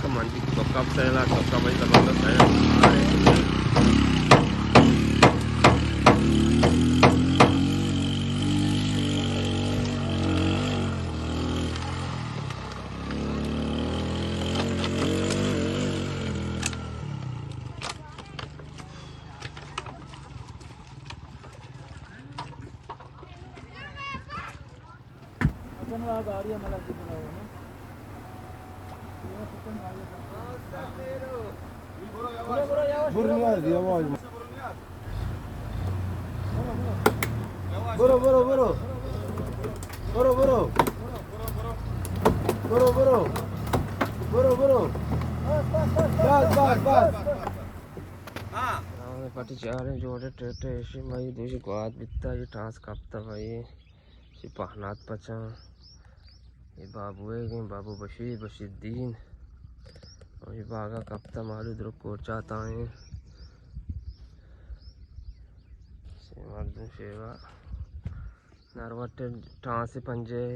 منڈی تو کب سیلا، تو کب زبردست ہے۔ برو نیاز دی آواز۔ برو، برو، برو۔ برو، برو۔ برو، برو۔ برو، برو۔ بس، بس، بس۔ ہاں۔ پٹی چاریں جوڑے ٹیٹے ایشی مئی دوشی گوات بیتا، یہ ٹانس کپتا بھائی۔ چی پہنات پچاں۔ اے بابو ئیگ ایں، بابو بشیر، بشیر دین۔ اے باگا کپتہ مالو درک کورچاتا ایں۔ سے مردم شیوا۔ نروٹ ٹانس پنجے۔